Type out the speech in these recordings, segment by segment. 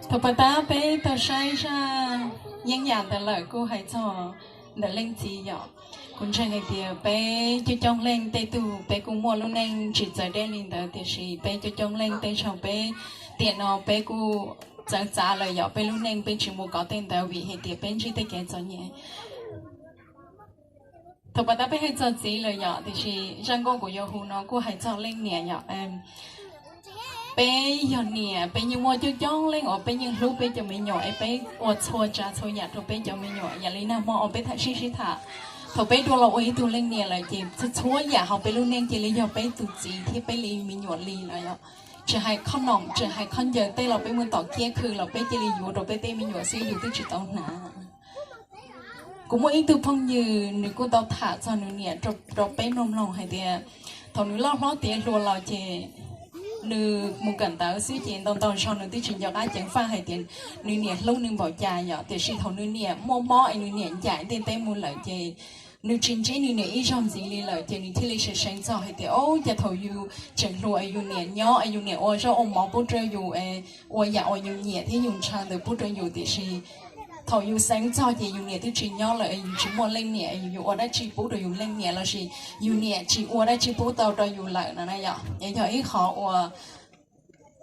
Thaum pas tab peb tau saib zaj yeeb yam ntawd lawm kuj hais txog ntawm leej txiv yom. Kuv ntseeg hais tias peb coob coob leej tej tug peb kuj muaj lub neej tsis txawv deb li ntawd, tiam sis peb coob coob leej tej zaug peb tiam no peb kuj txawv txav lawm yom, peb lub neej peb tsis mus kov tej ntawd vim hais tias peb ntsib tej kev txom nyem. Thaum pas tab peb hais txog txiv lawm yom, tiam sis zaj nkauj kuv yuav hu no kuj hais txog leej niam yom. Peb yog niam peb yeej muaj coob coob leej uas peb yeej hlub peb cov me nyuam es peb ua txhua tsav txhua yam rau peb cov me nyuam. Yam li nag hmo uas peb tham sib sib tham, thaum peb dua los ua ib tug leej niam lawm ces txhua txhua yam hauv peb lub neej cia li yog peb tus txiv thiab peb li me nyuam li lawm yom. Tsis hais khoom noj, tsis hais khoom ncaws tej los peb mus tom kiab khw los peb cia li yuav rau peb tej me nyuam xwb, yus twb tsis tau hnav. Kuv muaj ib tug phooj ywg nws kuj tau tham txog nws niam rau peb mloog mloog hais tias thaum nws loj hlob tiav hluas los ces nws mus kawm ntawv xwb ces ntau ntau zaug nws twb tsis nco qab ceev faj hais tias nws niam hlub nws npaum cas yom. Tiam sis thaum nws niam muaj mob es nws niam ncaim ntiaj teb mus lawm ces nws tsis ntsib nws niam ib zaug ntxiv li lawm ces nws thiaj li seev seev txog hais tias, o, cas thaum yus tseem hluas es yus niam nyob es yus niam ua zaub ua mov pub rau yus, ua yam uas yus nyiam thiab yus ntshaw ntawd pub rau yus, tiam sis thaum yus xeev txog ces yus niam twb tsis nyob lawm es yus tsis muaj leej niam, yus ua dab tsi pub rau yus leej niam lossis yus niam tsis ua dab tsi pub tau rau yus lawm no na yom. Es yog ib qho uas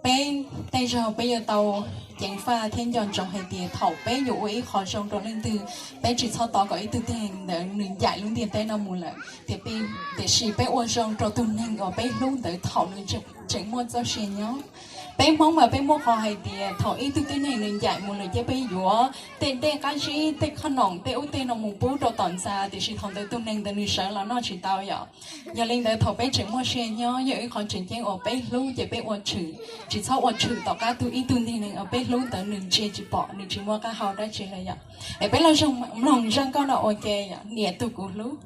peb tej zaug peb yuav tau ceev faj thiab nco ntsoov hais tias thaum peb yuav ua ib qho zoo rau leej twg, peb tsis txhob tos kom ib tug tib neeg ntawd nws ncaim lub ntiaj teb no mus lawm, tiam sis peb ua zoo rau tus neeg uas peb hlub ntawd thaum nws tseem muaj txoj sia nyob. Peb Hmoob mas peb muaj qhov hais tias thaum ib tug tib neeg nws ncaim mus lawm ces peb yuav tej dej qab zib, tej khoom noj, tej ub tej no mus pub rau tom ntxa, tiam sis thaum ntawd tus neeg ntawd nws sawv los noj tsis tau yom. Yog li ntawd thaum peb tseem muaj sia nyob yog ib qho tseem ceeb uas peb hlub ces peb ua tshwm, tsis txhob ua tshwm tom qab tus ib tug tib neeg uas peb hlub ntawd nws ntsia tsis pom, nws tsis muaj qab hau dab tsi lawm yom. Es peb los mloog zaj nkauj no ua ke yom, niam tus kuv hlub.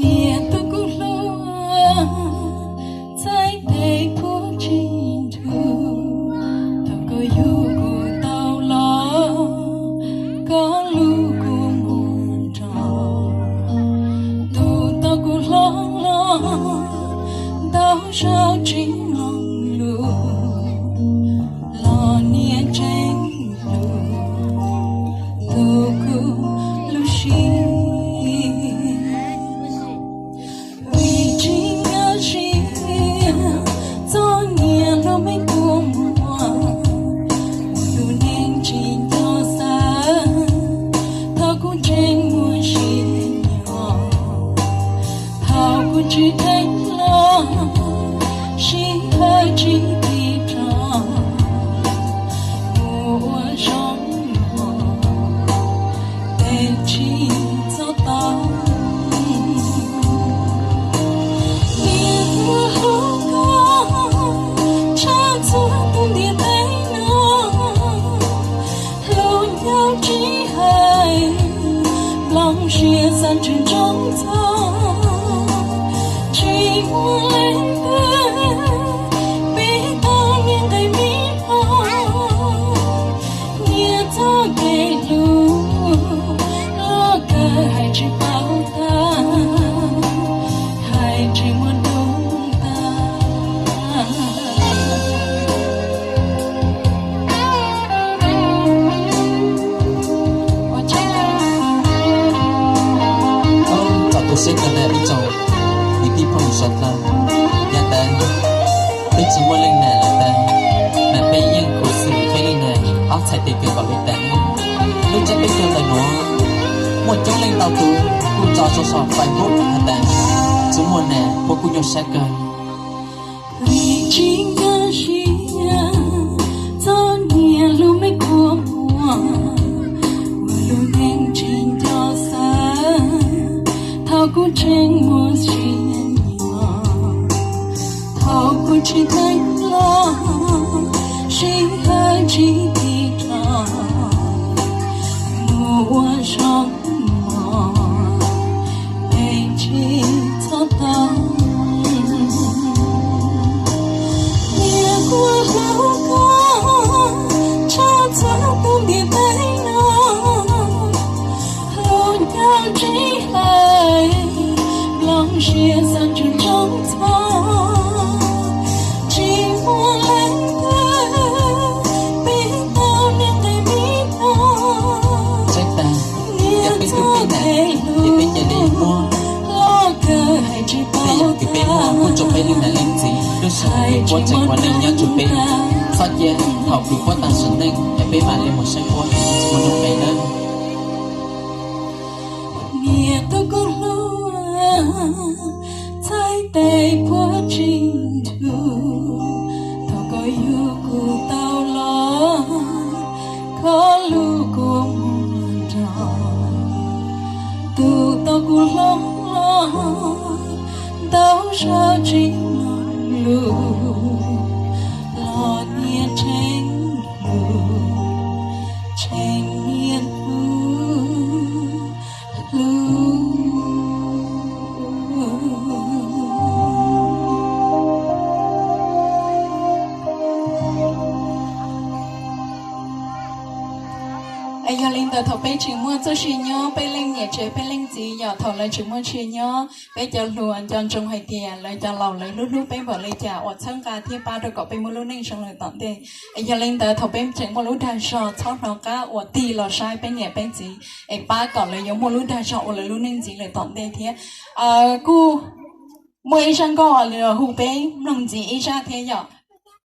Niam tus kuv hlub, txhais tes kuv tsis nrug, thaum koj yug kuv tau los, koj hlub kuv mus nrog, tus tau kuv hlob los, ntau zaus tsis mloog lus, los niam tseem hlub, hlub kuv lub siab. Vim tsis nkag siab txog niam hlub me kua muag, ua tus neeg tsis nco xav, thaum kuv ntseeg muaj sia nyob, thaum kuv tsis dheev los, sij hawm tsis tig rov, mus ua zoo mos, peb tsis txhob tau. Niam tus hlub, koj tshaj txhua tus ntiaj teb no, hlub nyob tsis hais, nplooj siab xav ntsws ntsoov txog, tsis muaj leej twg pib tau niam nqe me hlo. Niam txoj kev hlub, loj kawg hais tsis paub tag, hais tsis muaj dua tag. Sawv daws, yav tas peb tsis muaj leej nam lawm tas, mas peb yeej khuv xim peb leej nam ob txhais tes kawg nkaus li tas. Lub tsheb peb caug ntawm nuav muaj coob leej ntau tus kuj tso rau saum Facebook has tas tsis muaj nam puab kuj nyuaj sab kawg. Vim tsis nkag siab txog niam lub me kua muag, ua lub neej tsis nco xav thaum kuv tseem muaj sia nyom, thaum kuv tsis theej hlo, sij hawm tsis tig tso, mus ua zoo mos, peb tsis txhob tau. Niam kuv hlub koj tshaj txhua tus ntiaj teb no, hlub nco tsis hais, nplooj siab xav ntsws ntsoov txog, tsis muaj leej twg pib tau niam nqe me no. Tsaib tag, yog peb tug peb nam, ces peb cia li muab tej yam kws peb muaj muab rau peb leej nam leej txiv, lub sij hawm kws puab tseem ua neej nyob rau peb, txhob cia thaum kws puab tag sim neej es peb mam li mus saib puab, tsis muaj nuj nqis nawb. Niam tub kuv hlub, txhais tes puab tsis nrug, thaum koj yug kuv tau los, koj lub kua muag nrog, tus tau kuv hlob hlob, ntau zog tsis mloog lus, los niam tseem hlub, tseem niam hlub, hlub. Es yog li ntawd thaum peb tseem muaj txoj sia nyob, peb leej niam tsev peb leej txiv yog thaum lawv tseem muaj sia nyob, peb cov hluas nco ntsoov hais tias lawv cov laus lawv hlub hlub peb npaum li cas, uas txhawb nqa thiab pab rau kom peb muaj lub neej zoo lawm tom ntej. Es yog li ntawd thaum peb tseem muaj lub dag zog txhob hnov qab uas tig los saib peb niam peb txiv, es pab kom lawv yuav muaj lub dag zog ua lawv lub neej ntxiv lawm tom ntej thiab. Kuj muaj ib zaj nkauj uas hu peb mloog ntxiv ib zaj thiab yom.